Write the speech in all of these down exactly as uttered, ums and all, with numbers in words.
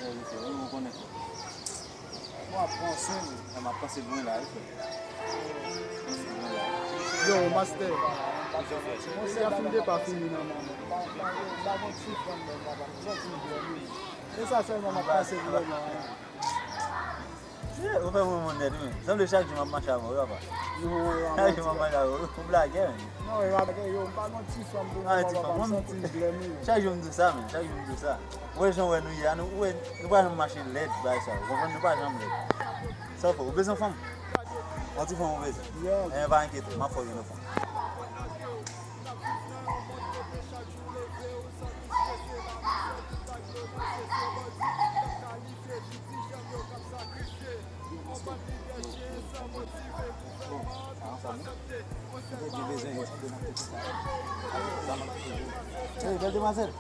Ou konnen, frè. Bon, ap panse, men. M ap panse lwen la, wi, frè. Panse lwen la. Yo, master. Mwen se ap fin de pa fini nan mwen. E sa sèlman m ap panse pou lè mwen. Ou fè mwen monnèt, wi. Sanble chak jou m ap mache avè w, wi, papa. Chak jou m ap mache avè w, wi. Ou blagè, men. Non, yo, yo, m pa nan ti fanm pou mwen, papa, m santi m blèm, wi. Chak jou m di w sa, men. Chak jou m di w sa. Ou wè jan w wè nou ye a, nou, ou wè, nou pa janm mache lèd, bagay sa. Ou konprann? Nou pa janm lèd. Sa w fè? Ou bezwen fanm? Yon ti fanm ou bezwen? Yes. Enben, pa enkyete, m ap fè w jwenn yon fanm. Hey, bèl demwazèl.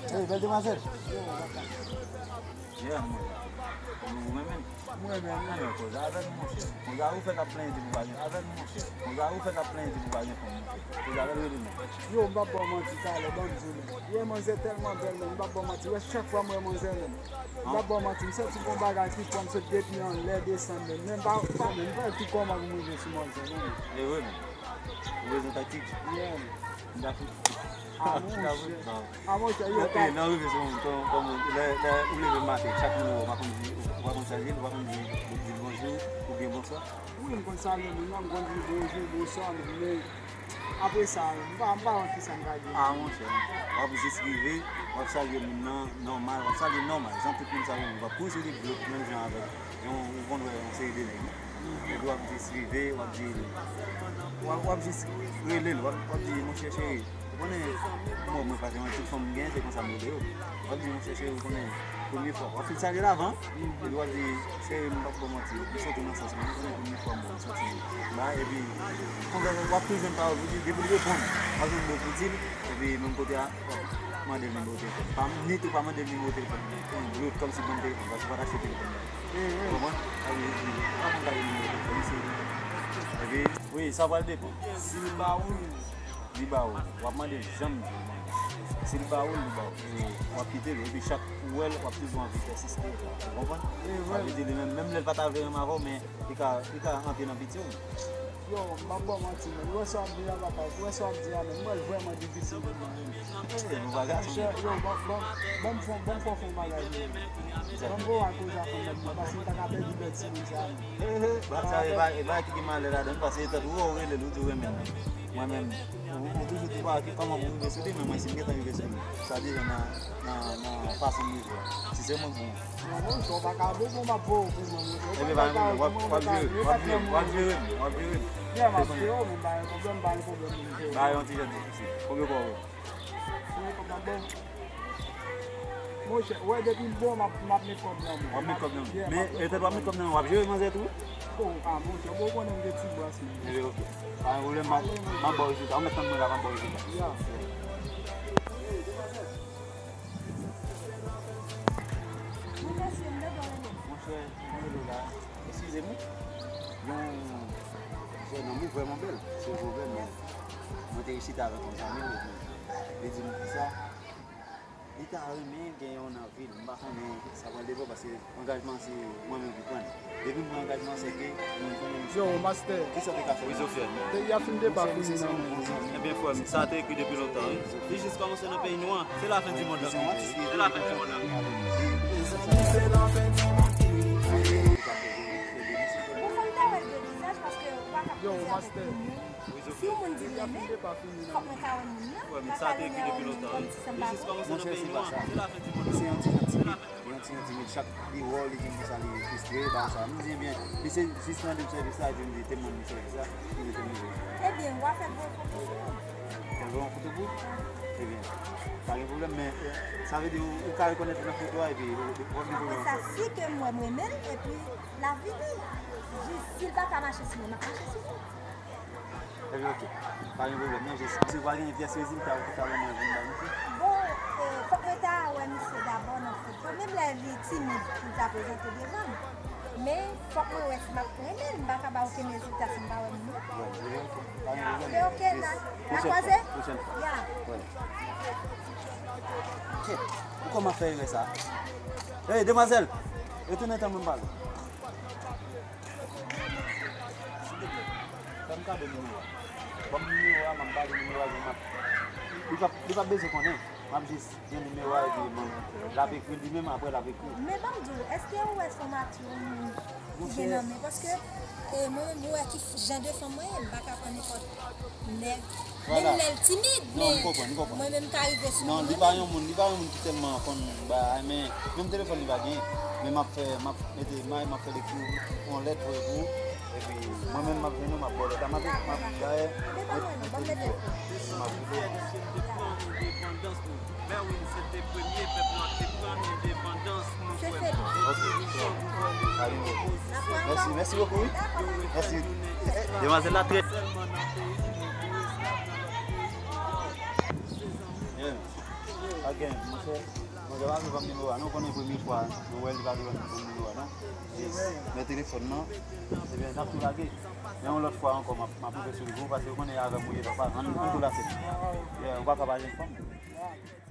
Hey, bèl demwazèl. Yeah, mwen. Ou renmen? Mwen renmen. Anben, koze avè l, monchè. Koze a ou fèk ap plenyen di pou pa gen. Avè l, monchè. Koze a ou fèk ap plenyen di pou pa gen fanm, monchè. Koze avè l, rele non. Yo, m p ap ba w manti, talè, ban m di w, men. Yo, manzè tèlman bèl, men, m p ap ba w manti. Wè, chak fwa m wè manzè, men, m p ap ba w manti, m santi gon bagay ki pran m sot depi anlè desann, men, men m pa, pa, men, m pa wè ki kòman pou m rive sou manzè, non, men. E vre, men. Ou bezwen taktik? Yeah, men. M ta fout. Ah, monchè. Ah, monchè, yo, ok, nan rive sou moun, kòm, kòm, lè, lè ou leve maten, chak moun ou wè, ou pa konn di, ou pa konn salye l, ou pa konn di, di l bonjou, oubyen bonswa? Wi, m konn salye moun nan, m konn di l bonjou, bonswa, men, men, apre sa, m pa, m pa wè kisa m ka di. Ah, monchè, w ap jis rive, w ap salye moun nan, nòmal, w ap salye nòmal, jan tout moun salye moun, w ap kouri sou li, dlo, menm jan avèk, yon, ou konn wè, yon seri de nèg, wi. Epi w ap jis rive, w ap di, w ap, w ap jis rele l, w ap, w ap di, monchè cheri, ou konnen, bon, mwen pa gen tout fanm m gen, se konsa m rele yo. W ap di, monchè cheri, ou konnen, premye fwa. W ap fin salye l avan, epi w ap di, cheri, m p ap ba w manti, m soti nan sans mwen, ou konnen premye fwa m wè w, m santi m ba, epi, konsa, w ap toujou jwenn pawòl pou di, depi l reponn, w ap jwenn mo pou di l, epi menm kote a, w ap mande l nimewo telefòn. Pa, ni tou pa mande l nimewo telefòn. Yon dlo kòmsi ban m telefòn, paske w pa t achte telefòn nan. Ou konprann? Sa vle di, ou pa konn gade nimewo telefòn, se, epi, wi, sa pral depann. Si l ba ou l, li ba ou l. W ap mande l jan m di w mande. Si l ba ou l, li ba ou l. E w ap kite l, epi chak ou wè l, w ap toujou anvi pèsiste. Ou konprann? Sa vle di, li menm, menm lè l pa ta vle renmen avè w, men li ka, li ka antre nan piti w. Yo, m p ap ba w manti, men. Ou wè sa w ap di a, papa? Ou wè sa w ap di a, men? M wè l vrèman difisil pou mwen, men. Monchè, yo, ban, ban, ban m fè, ban m fè w fè yon bagay, men. Ban m voye w al koze a fanm nan, paske m ta ka pèdi bèl timoun sa a, men. Bagay sa, e pa, e pa ki gen malè ladan l, paske tankou ou rele l, ou di w renmen l. Mwen menm, ou, ou toujou di pa ki kòman pou rive sou li, men mwen, si m gentan rive sou li, sa deja nan, nan, nan fason m rive a. Si se mwen k bon. Non, monchè, w pa ka bon, bon, m ap voye w pou mwen, monchè. Ebyen, pa gen pwoblèm, w ap, w ap jere, w ap jere, w ap jere. Yeah, m ap jere w, men pa gen pwoblèm, pa gen pwoblèm, monchè. Ba yon ti jan difisil. Konbyen kòb ou? Konbyen kòb m ap ba w? Monchè, w wè, depi m bon, m ap, m ap met kòb nan men. W ap met kòb nan men. Yeah, m ap met kòb nan men. Men, etèt w ap met kòb nan men, w ap jere manzè tou? Oh, ah, monchè, bon, ou konnen m gen ti bras, men. Ebyen, ok. Pa gen pwoblèm, m ap, m ap ba w rezilta. Ou mèt tann mwen la, m ap ba w rezilta. Yeah. Monchè, mwen rele w la. Eskize m wi. Yon jèn nonm wi, vrèman bèl. Se vrèman bèl, men mwen te chita avèk yon zanmi l, epi li di m konsa, li ta renmen gen yon nan vil. M pa konnen sa pral devan, paske angajman se mwen menm ki pran l. Depi m pran angajman, se ke mwen konnen misye. Yo, master. Kisa w te ka fè? Wi, Zofèn. Peyi a fin depa fini nan men. Ebyen, frè m, sa te ekri depi lontan, wi. Li jis kòmanse nan peyi nou an. Se lafen di mond lan ki vini. Se lafen di mond lan ki vini. Bon, fò m ta wè l de vizaj, paske ou pa ka koze avèk yon moun. Si yon moun di l renmen, fòk mwen ka wè moun nan. Mwen pa ka renmen yon moun kòmsi sa m pa konnen. Monchè, se pa sa. Li se yon ti jan timid. Li yon ti jan timid. Chak li wè w, li di m konsa li fristre, bagay sa. M di, ebyen, li se jis mande m sèvis la, epi m di, te mande m sèvis la, li mete m rive. Ebyen, w a fè l voye foto pou ou. Fè l voye yon foto pou ou? Ebyen, pa gen pwoblèm, men, eh, sa vle di ou, ou ka rekonèt li nan foto a, epi ou, ou, w ap gen pwoblèm. Apre sa, si ke m wè m renmen l, epi l ap vini. Jis si l pa ka mache sou mwen, m ap mache sou li. Ebyen, ok. Pa gen pwoblèm, non, jis, misye pa gen pyès rezilta ou ki ta ban mwen vin ba misye. Bon, eh, fòk mwen ta wè misye dabò nan foto. Menm lè li timid pou l ta prezante devan m. Men, fòk mwen wè si m ap renmen l. M pa ka ba w okenn rezilta si m pa wè moun nan. Wè, ebyen, ok. Pa gen pwoblèm. Se ok, n a, n a kwaze? Pwochèn fwa. Ya. Wè. Ok. Kòman fè erè sa? Hey, demwazèl! Retounen tann mwen pale. Silvouplè, fè m kado nimewo a. Ban m nimewo a, m ap pale nimewo a, m ap, li p ap, li p ap bezwen konnen. M ap jis gen nimewo a, epi mwen, l ap ekri li menm, apre l ap ekri. Men ban m di w, èske ou wè se yon mati yon moun ki gen nan men? Paske, e, mwen menm, ou wè ki jan de fanm mwen ye, m pa ka pran nenpòt nèg. Vwala. Menm lè l timid, men mwen menm ka rive sou li. Non, li pa yon moun, li pa yon moun ki tèlman konn bagay, men menm telefòn li pa gen. Men m ap fè, m ap mete may, m ap fè l ekri yon lèt voye pou ou. Epi mwen menm m ap jwenn ou, m ap ba w lèt la, m ap, m ap, dayè, mwen, mwen, m ap kite. Mèwin se te premye pèp nwa te pran endepandans, mon frè. Ok. Alin. Mèsi, mèsi bokou, wi. Mèsi. Demwazèl la trè. Yeah. Again, monchè. Monchè, pa vle ban m nimewo a non, konnen premye fwa nou wè li pa vle ban m nimewo a non. Yes. Men telefòn nan, ebyen, n ap tou lage. Men yon lòt fwa ankò, m ap, m ap rive sou li pou ou, paske ou konnen avè m ou ye, papa. Ann, ann tou lase. Yeah, ou pa ka pa jwenn fanm.